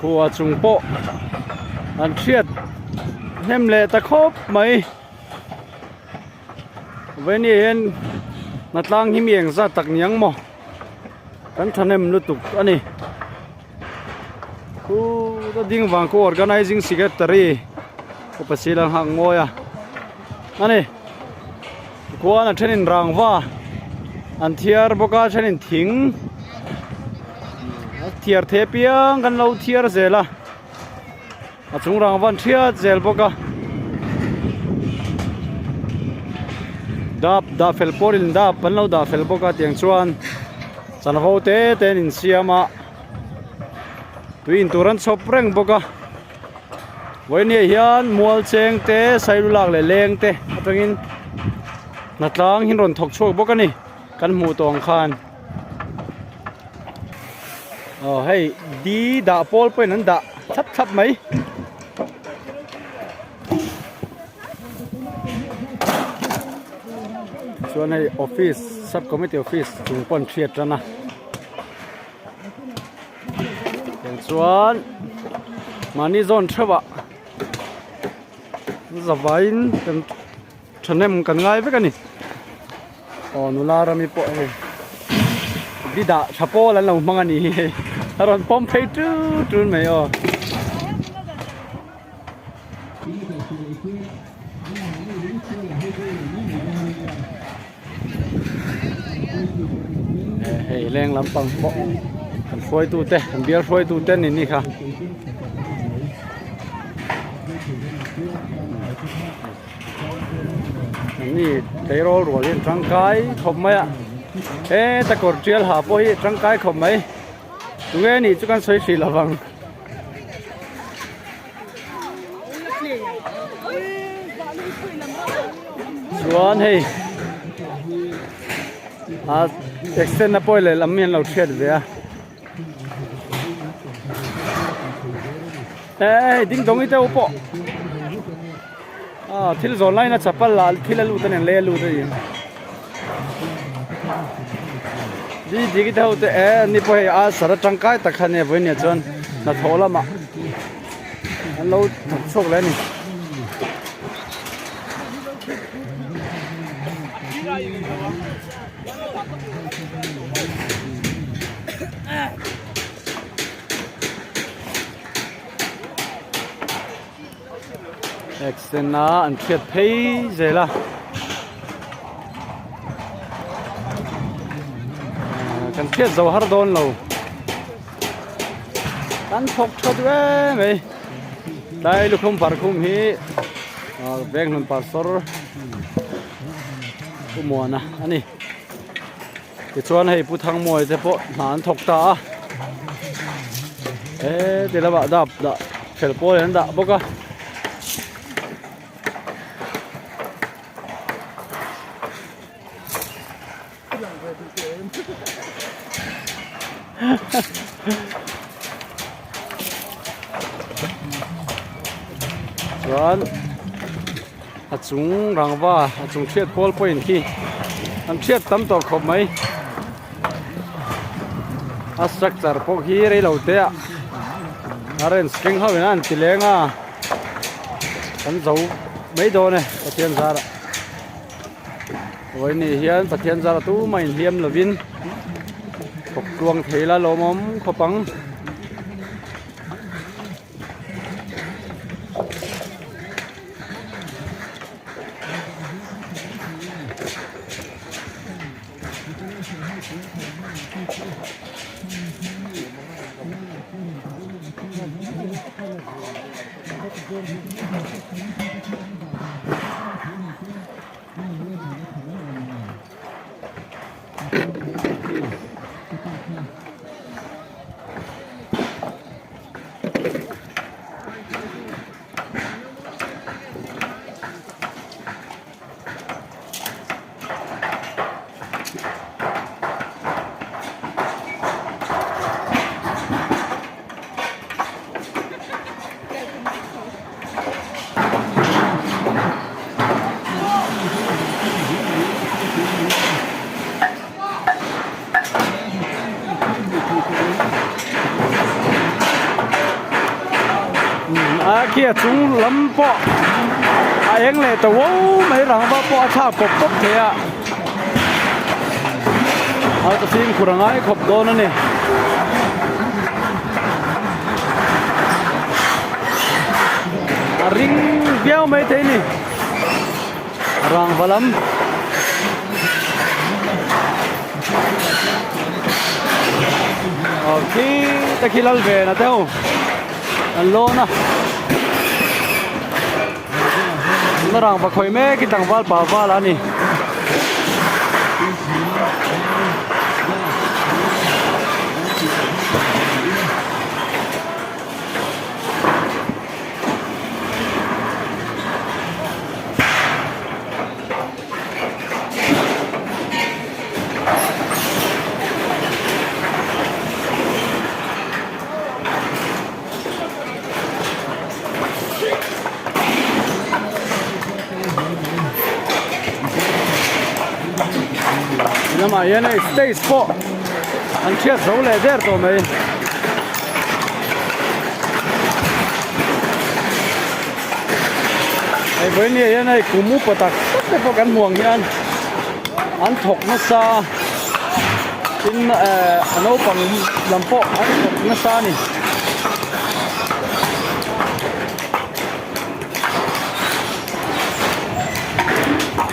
Khua chung pawh an hriat hnem leh ta khawp mai. Vawiin hian hnatlang hi mi engzat tak ni ang maw kan thahnem lutuk a ni. Khuta ding vang khu organizing secretary upa sila nghak ngawi a a ni. Khuan a thenin rangva an thiar bawk a thenin thing a thiar thei apiang kan lo thiar zel a a chung rangva an thiat zel bawk a dap dah fel pawhin dap an lo dah fel bawk a tiang chuan chanvo te te an insiam a tui in tur an chhawp reng bawk a. Vawinia hian mual cheng te sailulak leh leng te atangin hnatlang hi an rawn thawk chhuak bawk a ni kan hmuh tawh ang khan aw hei di dah pawl pawhin an dah thlap thlap mai. Chuan hei office sub committee office chung pawh an hriat tan a. Chuan mahni zawn theuh ah zavaiin kan thahnem kan ngai vek a ni aw nula rami pawh hei di dah tha pawl an lo hmang a ni hi hei a rawn pawm phei tut tut mai aw. Hei leng lampang pawh kan hruaitu te kan bial hruaitu te ni ni kha. Ni tleirawl rual hi an tangkai khawp mai a heta kawr tial ha pawh hi tangkai khawp mai tunge nih chu kan sawi hrih lovang. Chuan hei a extend na pawh leh lam hi an lo hriat ve a eh ding dawng i te pawh ah thil zawn lain a chapal lah thil a lut a nen lei a lut a ni di dik te ho te eh an ni pawh hei a sar atangkai tak kha nia vawiin ah chuan hnathawh lamah an lo thawk chhuak leh a ni. Accident a an hriat phei zel a kan hriat zo har dawn lo kan thawk tha duh em mai tlai lukhum parkhum hi veng hlun pastor Pu Muana a ni tichuan hei Pu Thangmawia te pawh hna an thawk ta a he ti lamah dap dah fel pawl an dah bawk a. Chuan a chung rangva a chung hriat pawl pawhin khi an hriat tam tawh khawp mai a structure pawh khi rei lo te ah a range keng ho in a an ti leng a kan zo mai dawn e Pathian zarah. Vawiin hian Pathian zara tumah inhliam lovin thawk tluang thei la lawmawm khawp ang. A khi a chung lam pawh a eng leh ta uau mai rangva pawh a thlak pawp pawp thei a a ta fimkhur a ngai khawp dawn a ni. A ring viau mai thei a ni rangva lam. Aw khi te khi lal ve na deuh an lawn a na rangva khawi mek hi tlangval pa val a ni. Lamah hian hei stage pawh an chhiat zo leh der tawh mai. Hei vawiin ah hian hei kum upa tak tak te pawh kan hmuh ang hian an thawk nasa tin eh a naupang lam pawh an thawk nasa a ni.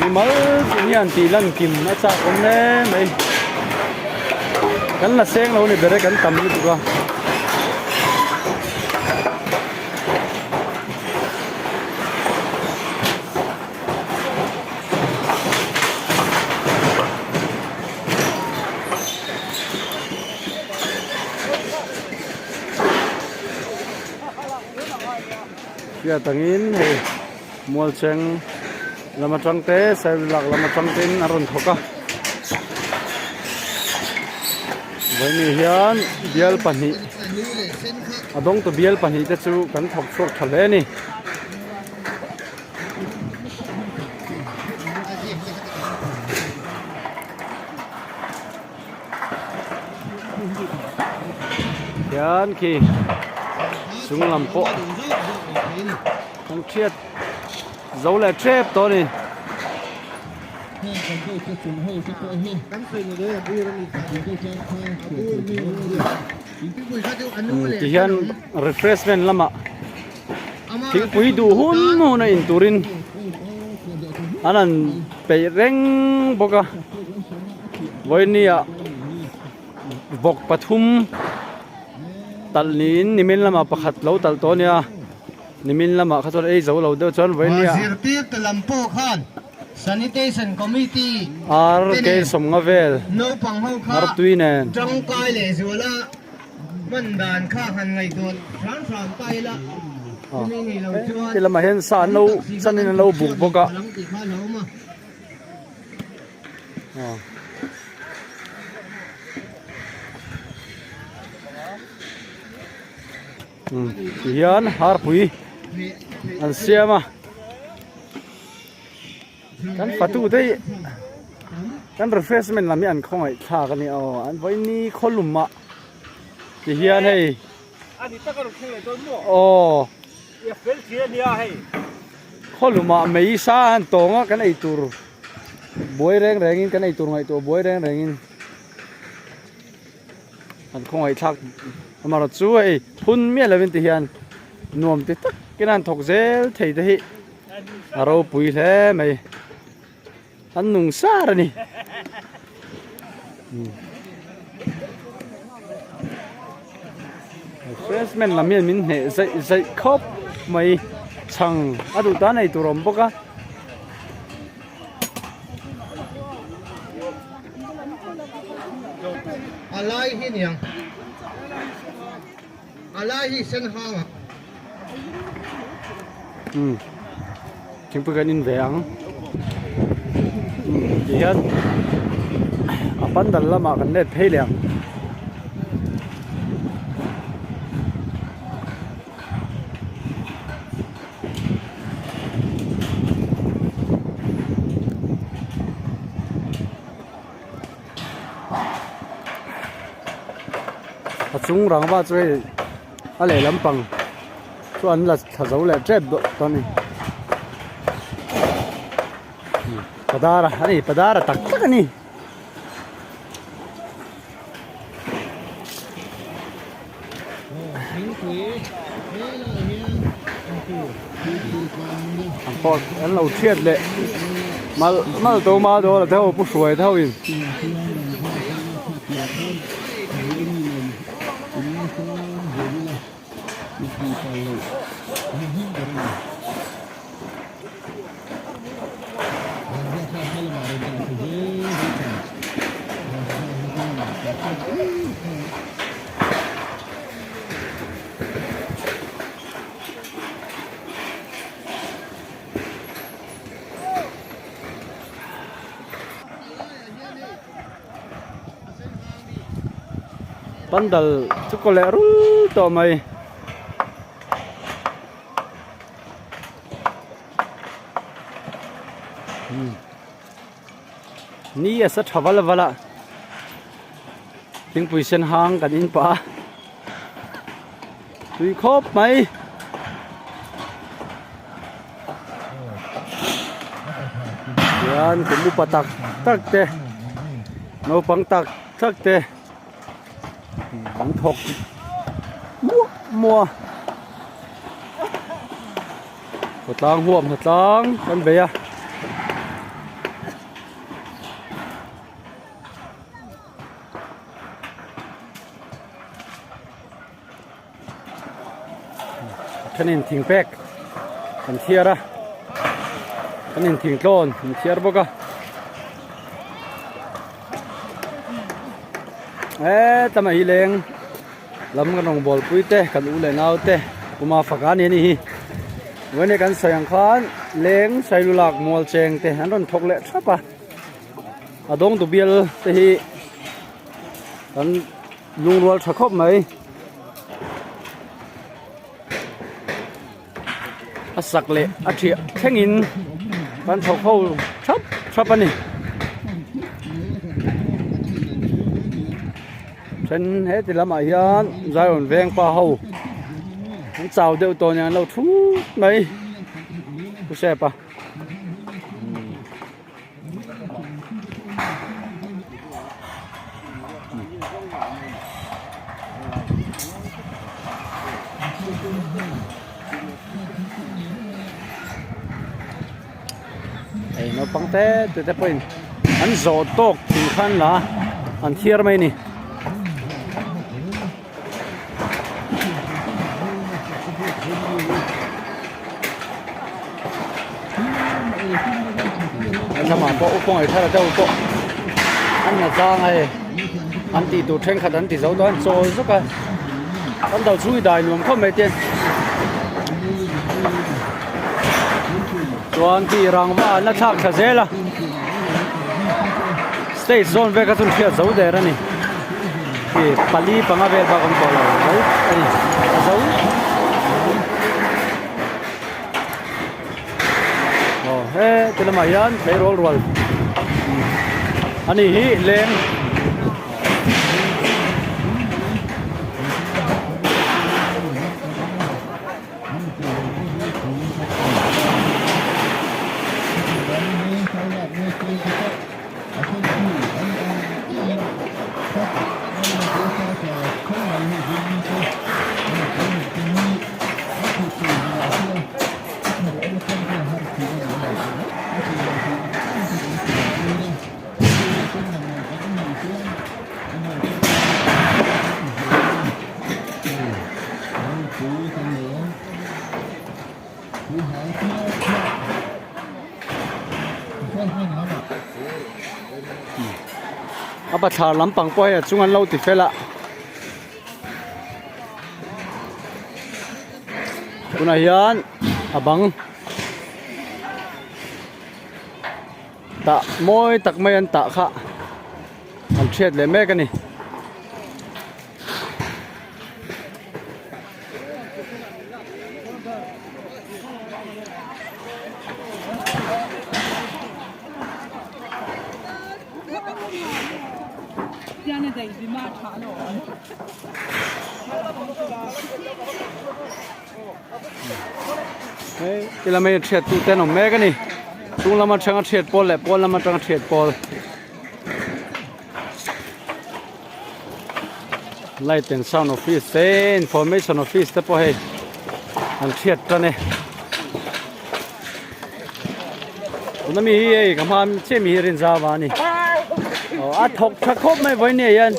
Mimal tin hian tih lan kim a chak awm hle mai kan la seng lo a ni ber e kan tam lutuk a. Hriat angin hei mualcheng lam atang te sailulak lam atang te in a rawn thawk a vawiin hian bial pahnih a dawngtu bial pahnih te chu kan thawk chhuak tha hle a ni. Hian khi chung lam pawh kan hriat zo leh tep tawh a ni. Tihian refreshment lamah thingpui duh hun hun a in turin an han peih reng bawk a vawinia vawk pathum talh niin nimin lamah pakhat lo talh tawh a nia nimin lamah kha chuan ei zo lo deuh chuan vawinia Zirtirtu lam pawh khan Sanitation Committee ar te kel nen sawmnga vel naupang ho kha artui nen tangkai leh zuala hman dan kha han ngaihtuah hram hram ta ila chumi nih loh chuan ti lamah hian sa an lo chanin an lo buk bawk a. Ti hian harpui an siam a kan fatu te hi kan refreshment lam hi an khawngaih thlak a ni aw an vawiin ni khawlum ah ti hian hei aw khawlum ah mei sa an tawng a kan ei tur buai reng reng in kan ei tur ngaihtuah buai reng reng in. An khawngaih thlak amarawh chu hei phun miah lovin ti hian nuam ti takin an thawk zel thei te hi a ropui hle mai an nung sar a ni. Refreshment lam hian min hneh zaih zaih khawp mai chhang a duh tan ei tur a awm bawk a. A lai hi niang. A lai hi sen hang a. Umm thingpui kan in ve ang umm ti hian a pandal lamah kan let phei leh ang. A chung rangva chu hei a lehlam pang. Chu an la thla zo leh tep dawn a ni. Padara a ni padara tak tak a ni. An pawh an lo thiat leh mal mal to ma dawl a te ho pu hruai te ho in. Pandal chu kaw leh rul tawh mai. Ni a sa tha val val a thingpui sen hang kan in pah a tui khawp mai. Tihian kum upa tak tak te naupang tak tak te an thawk muah muah a khawtlang huam hnatlang kan bei a. Thenin thing pek an thiar a thenin thing tlawn an thiar bawk a hetlama hi leng lam kan rawn bawl pui te kan u leh nau te kuma fak a ni a ni hi vawiin kan sawi ang khan leng sailulak mual cheng te an rawn thawk leh thap a a dawng du bial te hi kan. Lungrual tha khawp mai. A sak leh a thiah thlengin kan thawk ho thap thap a ni. Then heti lamah hian Zion veng pa ho an chau deuh tawh nen an lo thut mai pu Sep a. Hei naupang te te te pawhin an zawh tawk thing khan la an thiar mai a ni. Lamah pawh upawng ei thar deuh pawh an la zang a hei an tih tur thenkhat an ti zo tawh a an chawl zuk a kan do chhung hi dai nuam khawp mai te chuan tih rangva an la thlak thla zel a stage zawn vel kha chu an hriat zo der a ni. Khi pali panga vel bak awm tawh lo zo a ni a zo aw he ti lamah hian tleirawl rual ani hi leng. A bathlar lampang pawh hei a chung an lo ti fel a tunah hian a bang tah mawi tak mai an tah kha an thiat leh mek a ni. Hei ti lam hei thiat tu te an awm mek a ni chung lam atanga thiat pawl leh pawn lam atanga thiat pawl light and sound office te information office te pawh hei an thiat tan e tuna mi hi hei ka hma chiah mi hi rinzau a ni aw a thawk tha khawp mai vawiin ah hian.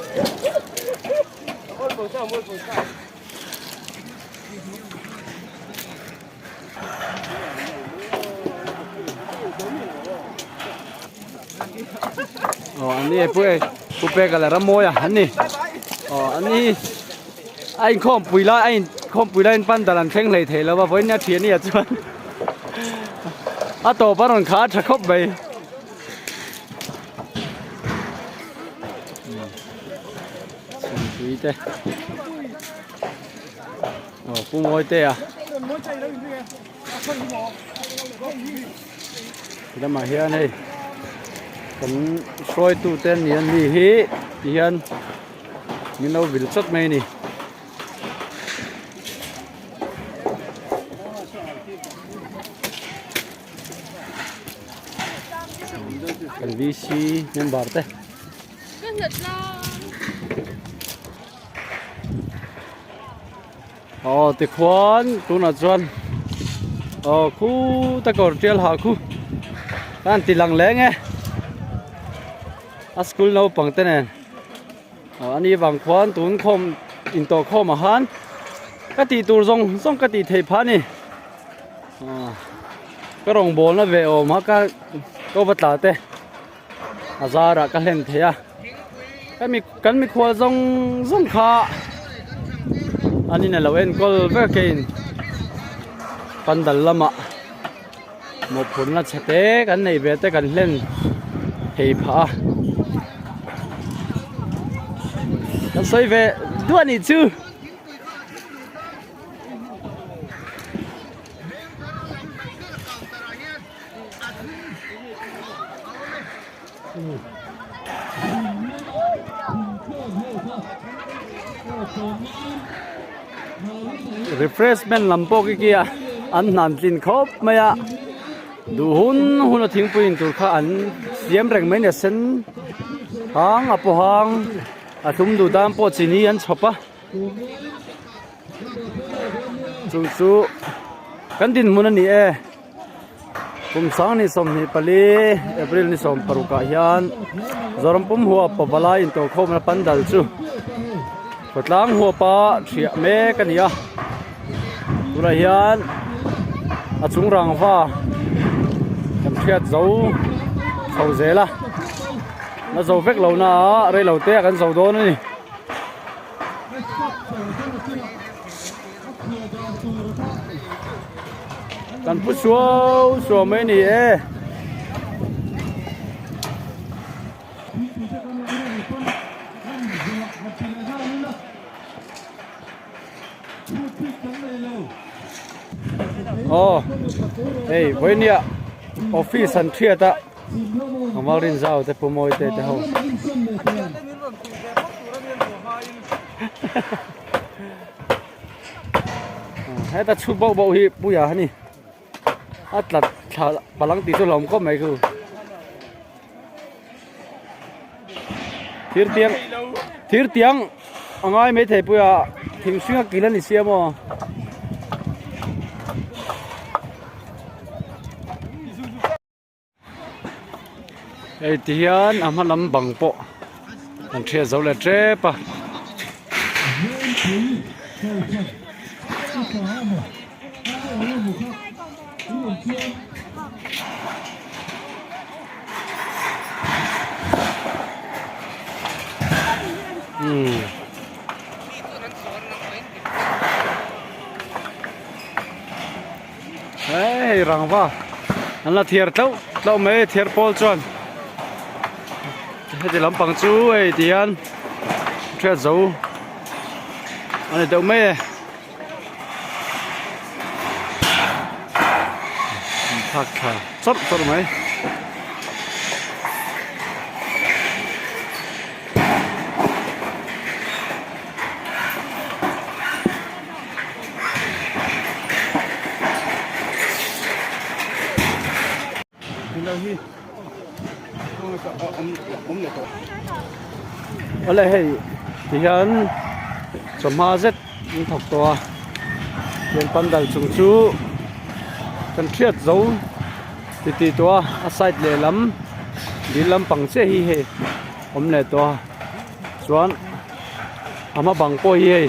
Aw an ni pu e pu peka leh rammawi a an ni aw an ni a inkhawm pui lai a inkhawm pui laiin pandal an thleng hlei thei lo va vawiin a thian nia chuan a tawp a rawn kha a tha khawp mai. Chhungpui te aw pu mawi te a lamah hian hei kan hruaitu te an ni an ni hi ti hian min lo vil chawt mai a ni. Kan VC member te. Aw tikhuan tunah chuan aw khuta kawr tial ha khu a han ti lang leng e a school naupang te nen aw ani vang khuan tun khawm intawh khawm ah khan ka tih tur zawng zawng ka tih theih phah a ni aw ka rawngbawlna ve awm a ka ko va tla te. A zarah ka hlen thei a hemi kan mikhual zawng zawng kha an in alo enkawl vek a in pandal lamah mawhphurhna chhe te kan neih ve te kan hlen thei phah a kan sawi ve duah anih chu. Refreshment lam pawh khi khi a an hnan tlin khawp mai a duh hun hun a thingpui in tur kha an siam reng mai a ni a sen hang a paw hang a thlum duh tan pawh chini an chhawp a. Chu chu kan dinhmun a ni e kum sang ni 24 April ni 16 ah hian Zoram pum huap pavalai intawhkhawmna pandal chu khawtlang huapa thiah mek a ni a tunah hian a chung rangva kan hriat zo chho zel a la zo vek lo na a reilo te ah kan zo dawn a ni. Kan pu suau suau mai a ni e. Aw hei vawinia office an thiat a. Kamal rin zau te pu mawi te te ho. Heta chhut bauh bauh hi puia a ni. A tlat thla palang tih chu hlauhawm khawp mai khu. Thir tiang thir tiang a ngai mai thei puia thing hring a kil a ni sia maw. Hei ti hian a hma lam bang pawh an thiat zo leh tep a. Umm. Hei rangva an la thiar tlauh tlauh mai thiar pawl chuan heti lampang chu hei ti hian hriat zo a ni deuh mai e thlak thla chawrh chawrh mai. Awle hei tihian chawhma zet an thawk tawh a tihian pandal chung chu kan hriat zo ti tih tawh a a side lehlam dil lampang chiah hi hei awm leh tawh a chuan a hma bang pawh hi hei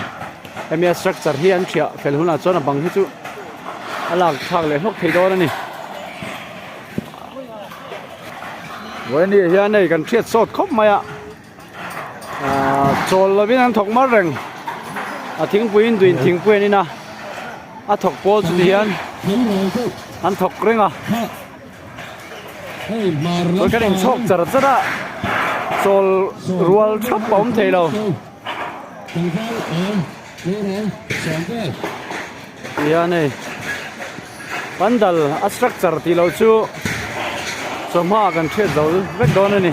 hemi a structure hi an thiah fel hunah chuan a bang hi chu a lak thlak leh hlawk thei dawn a ni. Vawiin hian hei kan hriat sawt khawp mai a ahh chawl lovin an thawk mar reng a thingpui in duin thingpui an in a a thawk pawl chu tihian an thawk reng a chuan kan inchhawk char char a chawl rual thap a awm thei lo. Tihian hei pandal a structure tih loh chu chawhma kan hriat zo vek dawn a ni.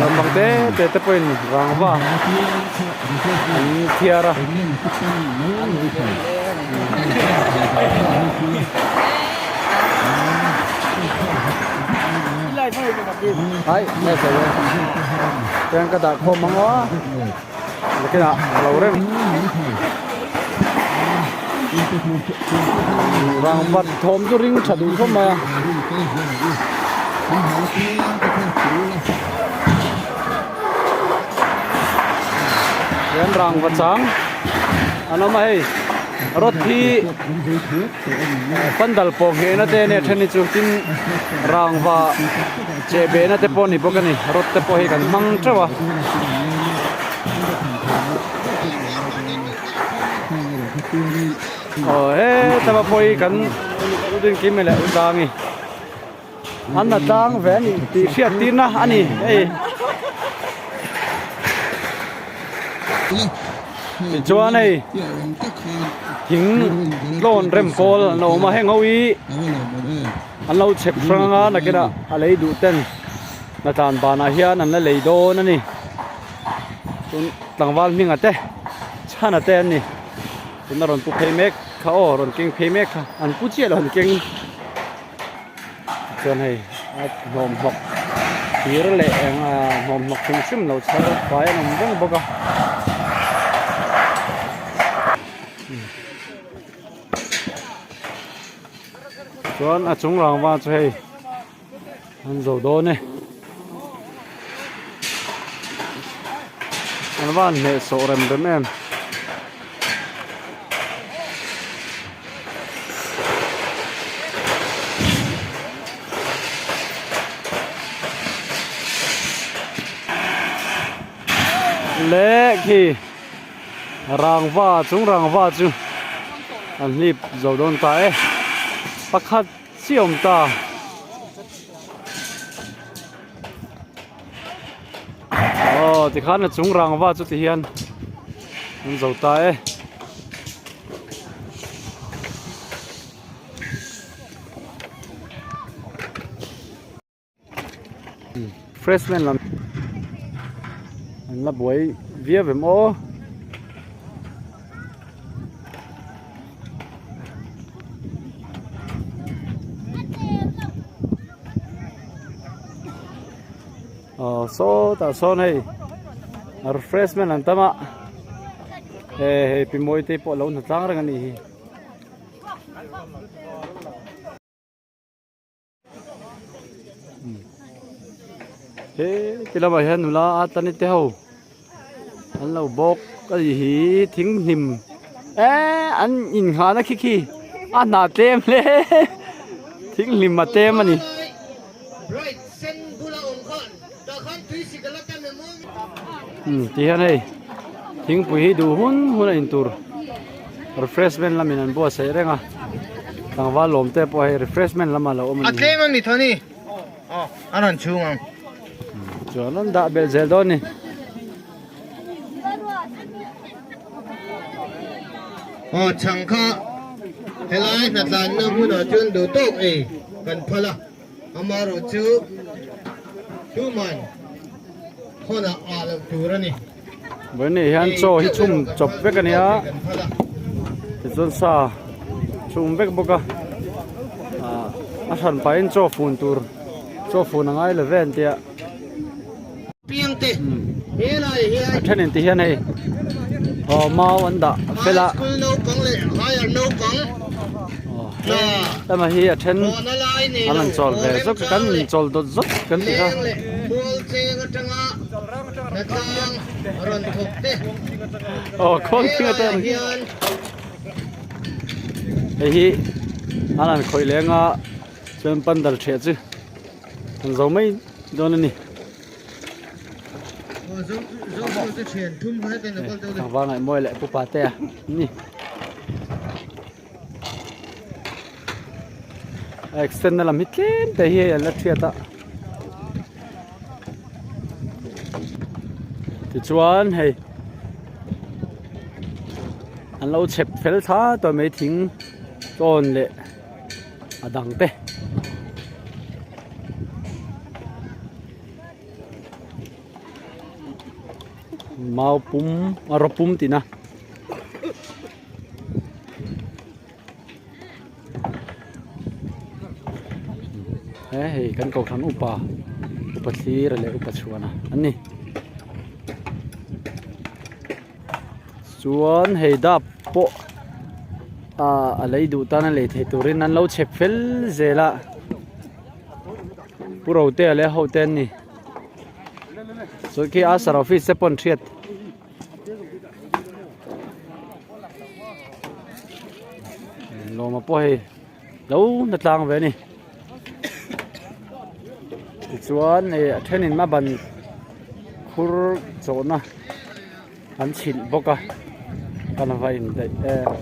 Naupang te te te pawhin rangva an thiar a. Hai nge sawi e chuan ka dah khawm ang aw nakinah a lo rem rangvat thawm chu ring tha duh khawp mai a. Hian rangva chang an awm a hei rod hi pandal pawh nghehna te ania then hi chu tin rangva cheh behna te pawh a ni bawk a ni rod te pawh hi kan hmang teuh a. Aw heta pawh hi kan Dinkim leh Utangi. An la tlang ve a ni tih hriat tirna a ni hei. Tichuan hei thing tlawn rem pawl an lo awm a heng ho hi an lo chhep hrang anga nakinah a lei duh ten hnatlan banah hian an la lei dawn a ni. Tun tlangval hminga te chhana te an ni. Tuna rawn pu phei mek kha aw rawn keng phei mek kha an pu chiah lo an keng. Chuan hei a hnawmhnawk thir leh eng a hnawmhnawk hrim hrim lo chhar fai an awm reng bawk a. Chuan a chung rangva chu hei an zo dawn e. An van hnehsawh rem rem em. Leh khi rangva chung rangva chu an hlip zo dawn ta e pakhat chiah awm ta. Aw tikhan a chung rangva chu ti hian an zo ta e. Freshman lam an la buai viau em aw. Aw sawtah sawn hei refreshment an tam a he hei pi mawi te pawh a lo hna tlang reng a nih hi. He ti lamah hian nula a tani te ho an lo bawk a nih hi thing hnim eh an inghahna khi khi a hna tlem hle thing hlim a tlem a ni. Umm ti hian hei thingpui hi duh hun hun a intur refreshment lamin an buatsaih reng a tlangval lawm te pawh hei refreshment lamah a lo awm a ni. A tlem a mi Tony aw a rawn chhung ang. Chuan an dah belh zel dawn a ni. Aw chhang kha helai hnatlanna hmunah chuan duh tawk ei kan phal a. Amaherawh chu tuman khawnah ah loh tur a ni. Vawiin hian chaw hi chhum chawp vek a nia tichuan sa. chhum vek bawk a ah a hran pahin chaw fun tur chaw fun a ngai lo ve an tia. A thenin ti hian hei aw mau an dah fel a ema hi a then an han chawl ve zawk a kan inchawl dawt zawt kan ti kha. Aw khawl thing atang hei hi an han khawih leng a chuan pandal ṭhiah chu an zo mai dawn a ni. Tlangval ngaihmawi leh pupa te a ni. A extend na lam hi tlem te hi hei an la thiat a. Tichuan hei an lo chhep fel thla tawh mai thing tawn leh a dang te. Mau pum a raw pum tihna. He hei kan kohhran upa upa thlir leh upa chhuana an ni. Chuan hei dap pawh ah a lei duh tan a lei theih turin an lo chhep fel zel a pu rotea leh a hote an ni chuan khi a sar office te pawh an hriat. Lawma pawh hei lo na tlang ve a ni tichuan hei a thenin a ban khur chawhna an chhilh bawk a kan va indaih em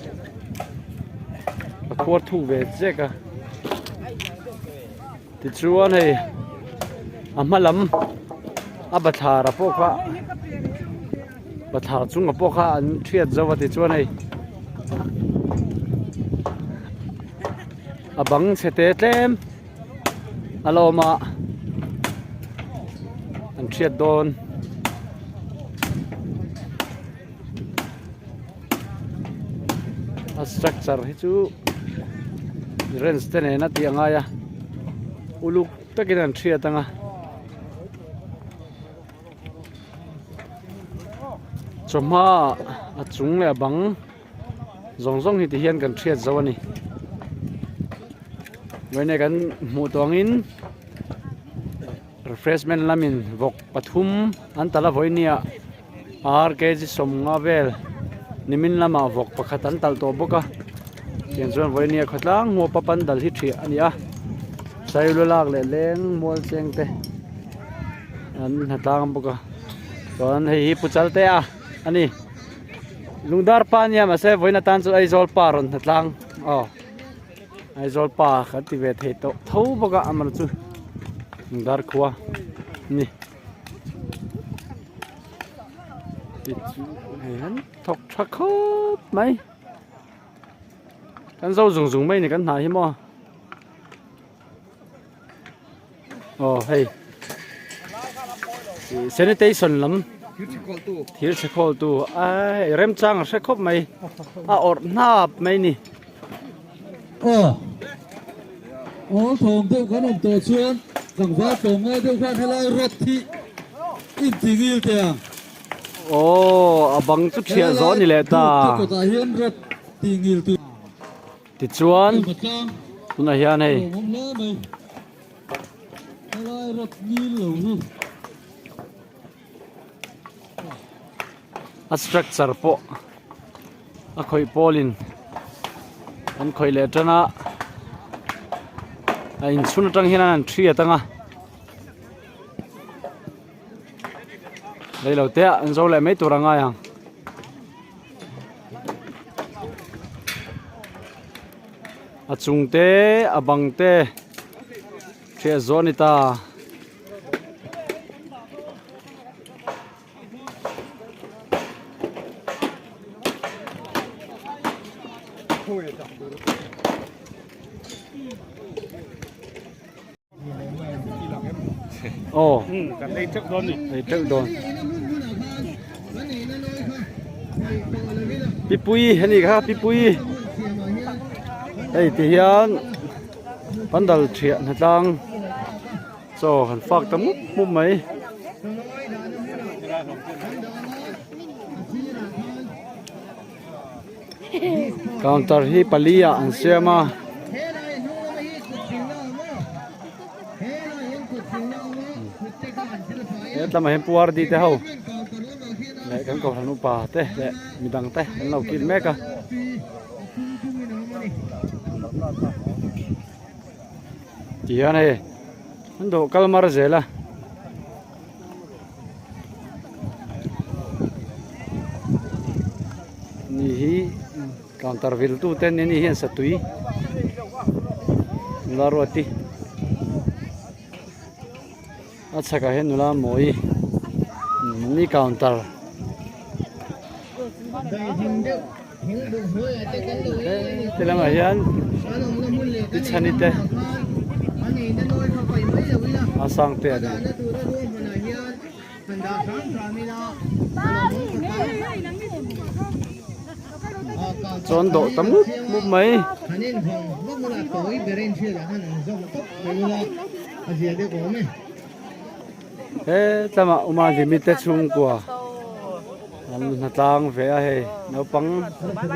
a khuar thuk ve zek a tichuan hei a hma lam a bathlar ah pawh kha bathlar chungah pawh kha an thiat zo a tichuan hei a bang chhe te tlem a la awm a an thiat dawn. A structure hi chu wrench te nen a tih a ngai a uluk takin an hriat ang a chawhma a chung leh a bang zawng zawng hi ti hian kan hriat zo a ni vawiin kan hmuh tawh angin refreshment lamin vawk pathum an talh a vawiin nia. Ar kg 50 vel nimin lamah vawk pakhat an talh tawh bawk a tiang chuan vawinia khawtlang hmuapa pandal hi ṭhiah a ni a sailo lak leh leng mual cheng te an hnatlang bawk a chuan hei hi puchal te a a ni lungdar pa ania mahse vawiin atan chuan Aizawl pa rawn hnatlang aw Aizawl pa kan ti ve thei tawh tho bawk a amaherawhchu chu lungdar khua a ni. Hei an thawk tha khawp mai kan zo zung zung mai ni kan hnah hi maw aw hei sanitation lam thir chhe khawl tu ai remchang a hre khawp mai a awrh hnap mai ni. Aw aw thawm deuh kan awm tawh chuan tlangval tlawm ngai deuh khan helai rawt hi inti ngil teh ang. Aw a bang chu thiah zawh a ni leh ta. Helai kawtah hian rawt ti ngil tu. Tichuan tunah hian hei. Helai rawt ngil lo hi. A structure pawh a khawih pawlin an khawih leh tan a a inchhun atang hian an han thiat ang a reilo te ah an zo leh mai tur a ngai ang. A chung te a bang te thiah zawh a ni ta. Aw kan ei teuh dawn ni ei teuh dawn pipui heni kha pipui. Hei ti hian pandal thiah hnatlang chaw han fak ta mup mup mai. Counter hi pali ah an siam a. He tlamah hian Pu Ardi te ho leh kan kohhran upa te leh midang te an lo kil mek a. Tihian hei an dawh kal mar zel a. Ni hi counter vil tu te ni hian satui nula ruati a chhakah hian nula mawi ni counter. Ti lamah hian ti chhani te a sang te a ni. Chuan dawh ta mup mup mai. He tlama Uma Limit te chhungkua an hnatlang ve a hei naupang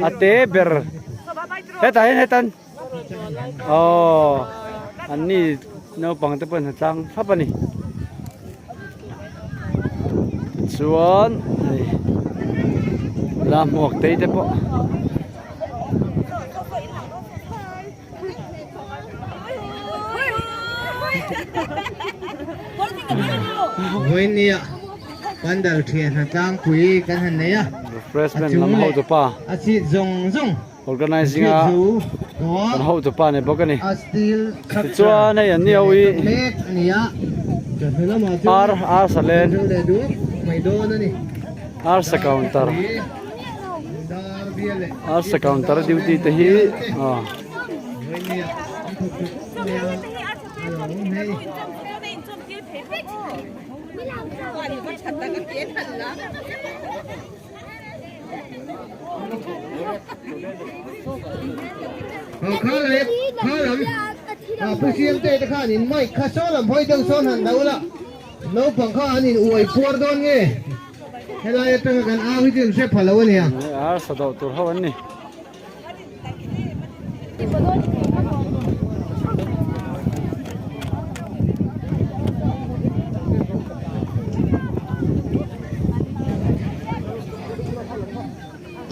a te ber hetah hian hetan aw an ni naupang te pawh an hnatlang thlap a ni tichuan hei la hmuak tei te pawh. Vawinia Pandal thian hna tlangpui kan han nei a, Refreshment lam hotupa a chhit zawng zawng organizing a kan hotupa ni bawk a ni. A steel structure Tichuan hei an ni ho hi mek a ni a, chawhnu lamah chuan ar ar salen leh duak mai dawn a ni. Ar sa counter. Arsa counter duty te hi aw. Naupang kha an in uai puar dawn nge? Helai atanga kan au hi chu in hre pha lo a nia. Ar sa dawh tur ho an ni.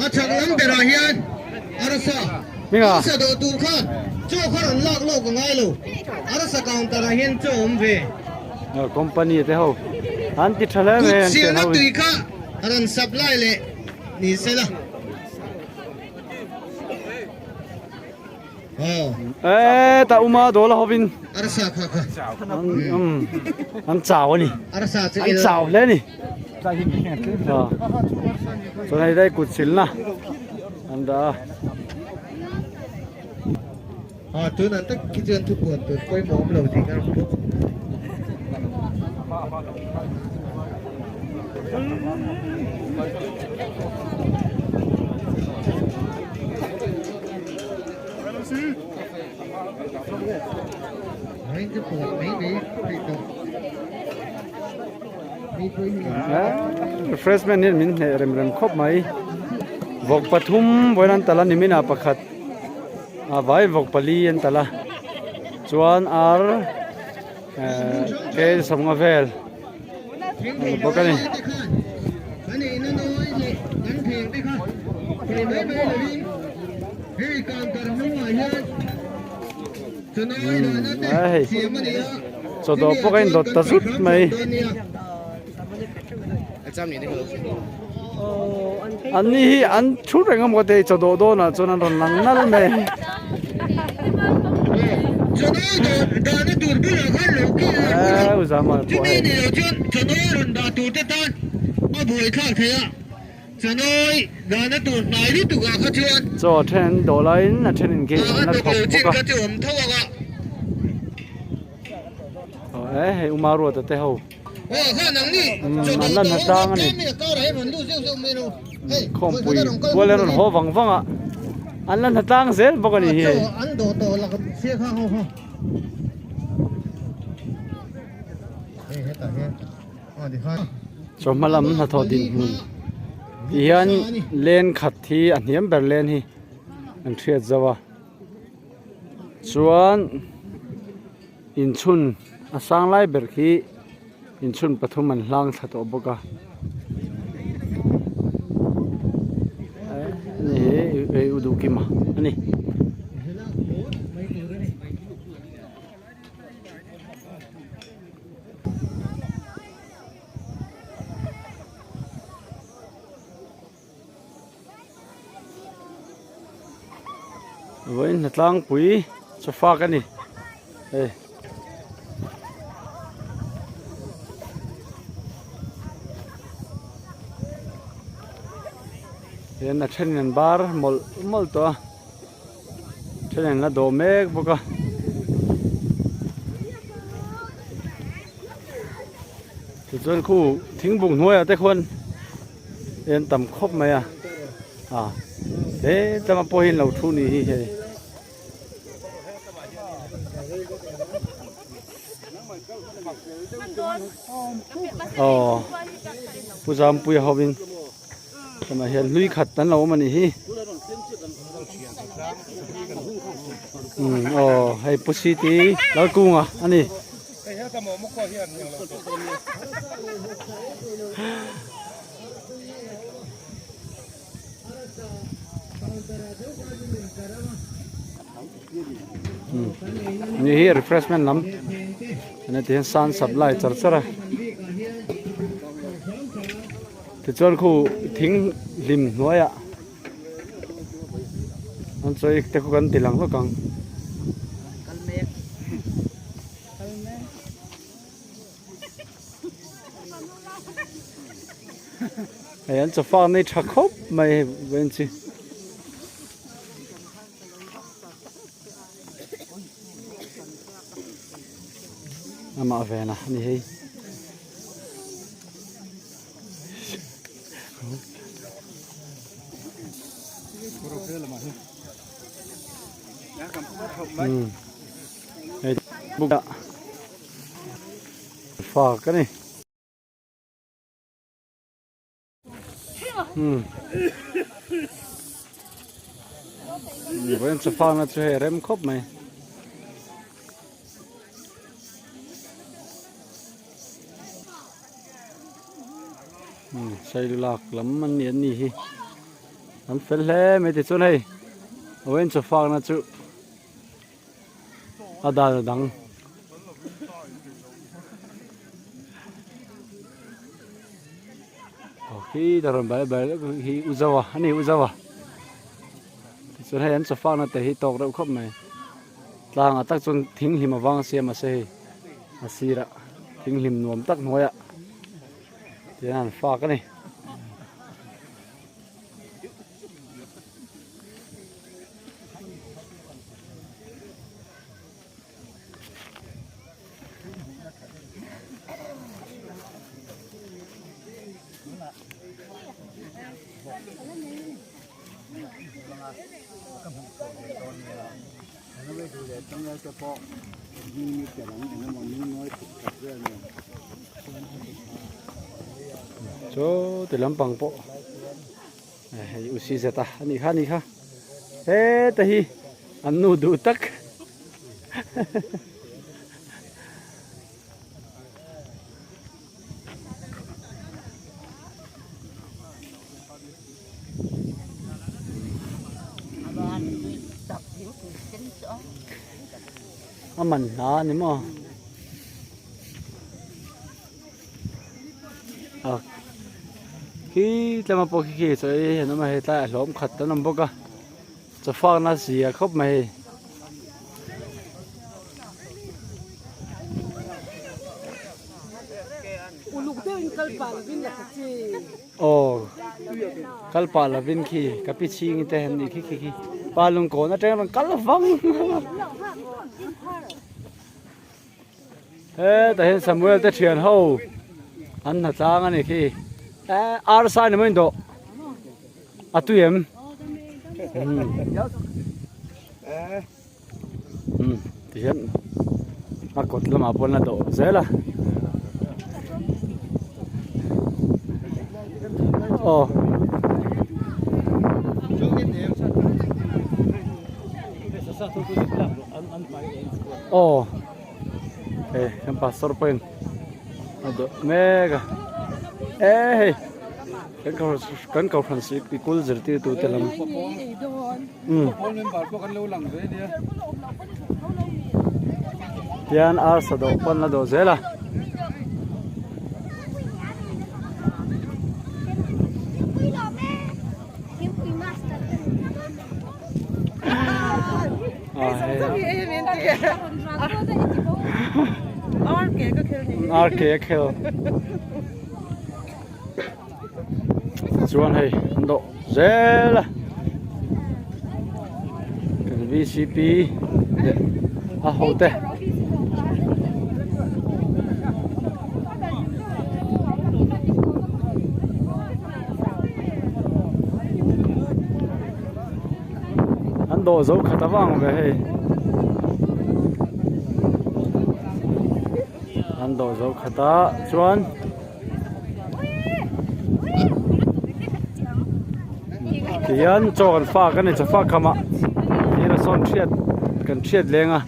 A chhak lam berah hian arsa arsa dawh tur khan chaw kha rawn lak lawk a ngai lo. Arsa counter ah hian chaw awm ve. Company te ho an ti tha hle mai an Kut silna tui kha rawn supply leh ni se la. E ta uma dawla hovin arsa kha kha an chau ani arsa chu an chau hle ni chuan hei dai kut silna an dah a. A tunah tak khi chuan thupuan tur pawimawh awm lo tih ka rawn hmu. Refreshment hian min hneh rem rem khawp mai vawk pathum vawiin an tal a nimin ah pakhat a vai vawk pali an tal a chuan ar eh kel sawmnga vel a ni bawk a ni. Hei chaw dawh pawh ka indawt ta zut mai. An ni hi an thu reng a maw ka ti chaw dawh dawnah chuan an rawn lang nal mai. Eee u Zama pawh hei. Chaw a then an dawh laiin a then in gate an la thawk bawk a. Aw e hei Uma Ruata te ho umm an lan hna tlang a ni khawmpui kual an rawn haw vang vang a. An la hna tlang zel bawk a ni hi. An dawh tawh lak chiah kha ho ho. Hei hetah hian aw tikhan. Chawhma lam hnathawh dinhmun tih hian len khat hi a hniam ber len hi an hriat zo a chuan inchhun a sang lai ber khi inchhun pathum an hlang thla tawh bawk a ani hi hei u duhkima a ni. Vawiin hnatlangpui chawfak a ni hei. Hian a thenin an bar mawlh mawlh tawh a thenin an la dawh mek bawk a. Tichuan khu thingbuk hnuaiah te khuan en tam khawp mai a a he tlama pawh hi an lo thu ni hi hei. Aw Pu Zampuia hovin tunah hian hlui khat an lo awm a nih hi umm aw hei Pu City Lalkunga a ni. Ni hi refreshment lam ani ti hian sun supply char char a tichuan khu thing hlim hnuaiah an chawi te khu kan ti lang hlawk ang. Hei an chawfak nei tha khawp mai hei vawiin chu. Amah vena a ni hei. Hmm. Hei buk fak a ni. Hmm. Vawiin chu fak na chu hei rem khawp mai. Hmm, sailulak lam an ni an ni hi. An fel hle mai tichuan hei vawiin chu fak na chu a dan a dang. Aw khi ta rawn bai bai hi u zo a ani u zo a tichuan hei an chawfak na te hi tawk reuh khawp mai tlang ah tak chuan thing hlim avang a siam a se hei a sirah thing hlim nuam tak hnuaiah tihian an fak a ni. Chaw ti lampang pawh hei u si zet a anih kha anih kha heta hi an nu duh tak a man hla a ni maw. A khi tlema pawh khi khi chaw ei an awm a hei tlaiah hlawm khat an awm bawk a chaw fakna zia khawp mai hei. Aw kal pah lovin khi ka pi chhing te an nih khi khi khi pa lungkawn atang rawn kal vang Hetah hian Samuel te thian ho an hna tlang a ni khi eh arsa ni maw in dawh a tui em? Umm tihian a kawt lamah pawh an la dawh zel a aw. Aw hei kan pastor pawhin a dawh mek a e hei kan kohhran sikul zirtirtu te lam. Tian arsa dawh pawn la dawh zel a. Ar ke a khel. Chuan hei an dawh zel a kan vcp leh a ho te an dawh zo khat avang ve hei an dawh zo khat a chuan. Tihian chaw kan fak a ni chaw fak khamah thir a sawn thiat kan thiat leng a.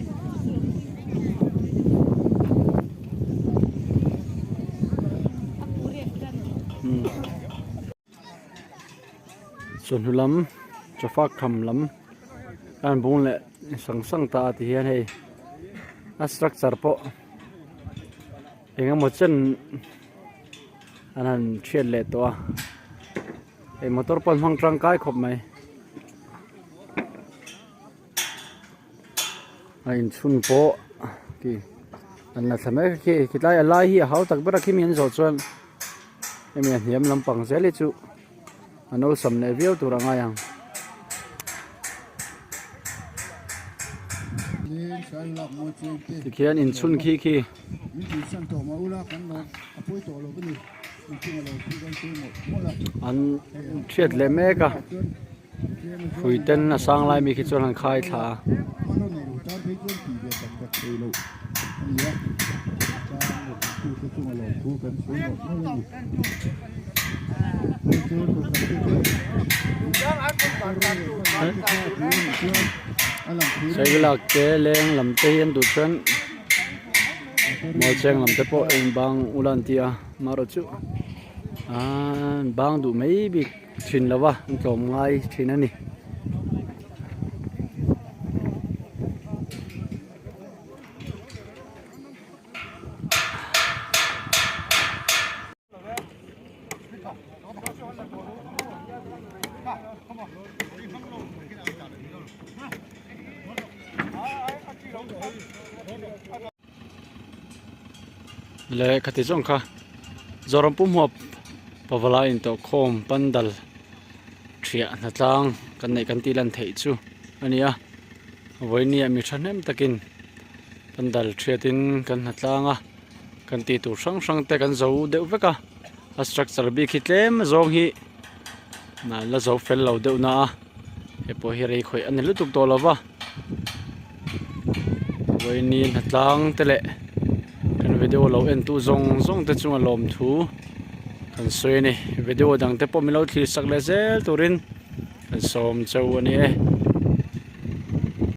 Chawhnu lam chaw fak kham lam a an bung leh sang sang ta a tihian hei a structure pawh. Eng emaw chen an han thiat leh tawh a hei motor pawh an hmang tangkai khawp mai a inchhun pawh khi an la thla mek a khi khilai a lai hi a hau tak ber a khimi an zawh chuan hemi a hniam lampang zel hi chu an awlsam leh viau tur a ngai ang. Tikhian inchhun khi khi. An thiat leh mek a hrui ten a sang lai mi khi chuan an khai thla a. Sailak te leng lam te hi an duh chuan Mualcheng lam te pawh in bang ula an ti a amaherawhchu an bang duh mai bik thin lo va an tlawm ngai thin a ni. Leh khati zawng kha Zoram pumhuap pavala intawh khawm pandal thiah hnatlang kan neih kan tih lan theih chu a ni a vawinia mi thahnem takin pandal thiatin kan hnatlang a. Kan tih tur hrang hrang te kan zo deuh vek a a structure bik hi tlem zawng hi la zo fel lo deuh na a hei pawh hi rei khawih a ni lutuk tawh lo va vawiini hnatlang te leh kan video lo en tu zawng zawng te chunga lawmthu kan sawi a ni video dang te pawh min lo thlir sak leh zel turin kan sawm cheu a ni e.